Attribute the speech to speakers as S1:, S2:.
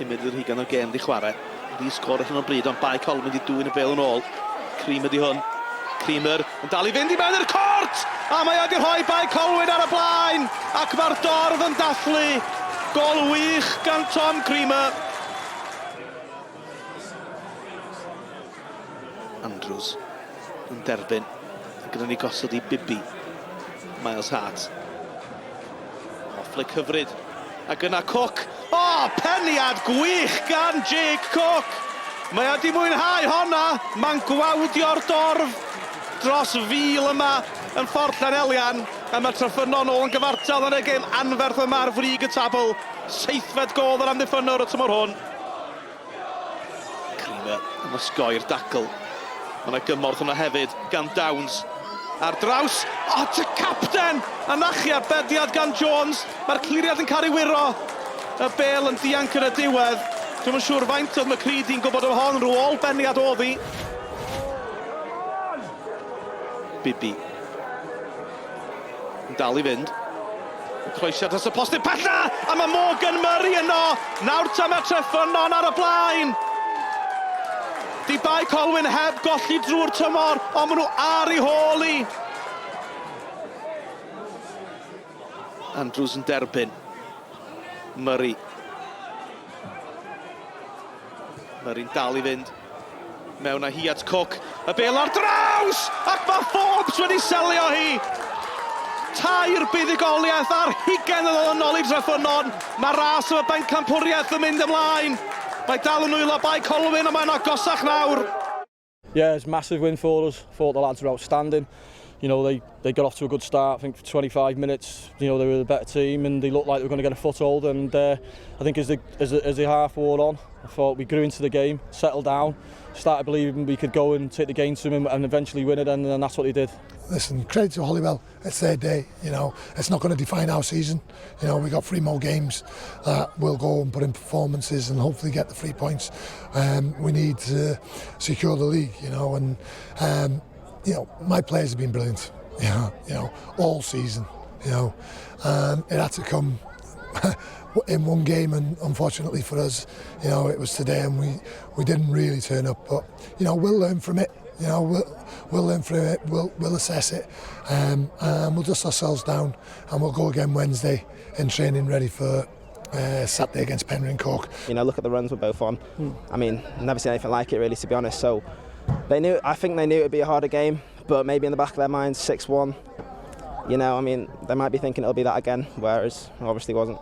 S1: Pumed ar hugain o'r gêm di chwarae. Ddi sgôr ar hyn o bryd, ond Bae Colwyn wedi dwyn y bêl yn ôl. Creamer di hwn. Creamer yn dal i fynd i mewn i'r cort! A mae o wedi rhoi Bae Colwyn ar y blaen! Ac mae'r dorf yn dathlu! Gôl wych gan Tom Creamer! Andrews yn derbyn. Gyda ni gosod i Bibby. Miles Hart. O, flic hyfryd. Ac yna Cook. O, oh, peniad gwych gan Jake Cook! Mae o wedi mwynhau honna. Mae'n gwawdio'r dorf dros fil yma yn Ffordd Llanelian. A mae Treffynnon ôl yn gyfartal yn y gêm anferth yma ar frig y tabl. Seithfed gôl yr amddiffynnwr y tymor hwn. Creamer yn osgoi'r dacl. Mae yna gymorth yna hefyd gan Downs. Ar draws, o, oh, y capten! A nachi arbediad gan Jones. Mae'r cliriad yn cael ei wiro. Y bel yn dianc yn y diwedd. Dwi'm yn siŵr faint oedd McCready'n gwybod am hon, rhyw ôl-beniad oedd hi. Bibi. Yn dal i fynd. Y croesiad dros y postyn pella! A mae Morgan Murray yno! Nawr ta mae Treffynnon ar y blaen! Di Bae Colwyn heb golli drwy'r tymor, ond maen nhw ar ei hôl hi! Andrews yn derbyn. Murray. Murray'n dal i fynd. Mewn â hi at Cook. Y bêl ar draws! Ac mae Forbes wedi selio hi! Tair buddugoliaeth ar hugain yn olynol i Dreffynnon. Mae ras am y bencampwriaeth yn mynd ymlaen. Mae dal yn nwylo Bae Colwyn ond mae'n agosach nawr.
S2: Yeah, it's a massive win for us. Thought the lads were outstanding. You know, they, they got off to a good start. I think for 25 minutes, you know, they were the better team and they looked like they were going to get a foothold. And uh, I think as the, as, the, as the half wore on, I thought we grew into the game, settled down, started believing we could go and take the game to them and, and eventually win it, and, and that's what they did.
S3: Listen, credit to Holywell. It's their day, you know. It's not going to define our season. You know, we got three more games that we'll go and put in performances and hopefully get the three points. Um, we need to secure the league, you know, and um, you know, my players have been brilliant, you know, you know, all season, you know. Um, it had to come in one game and unfortunately for us, you know, it was today and we, we didn't really turn up. But, you know, we'll learn from it. You know, we'll, we'll learn from it, we'll, we'll assess it, um, and we'll dust ourselves down and we'll go again Wednesday in training ready for uh, Saturday against Penrhyn Cork.
S4: You know, look at the runs we're both on. Mm. I mean, never seen anything like it really, to be honest. So they knew, I think they knew it'd be a harder game, but maybe in the back of their minds, 6-1. You know, I mean, they might be thinking it'll be that again, whereas obviously wasn't.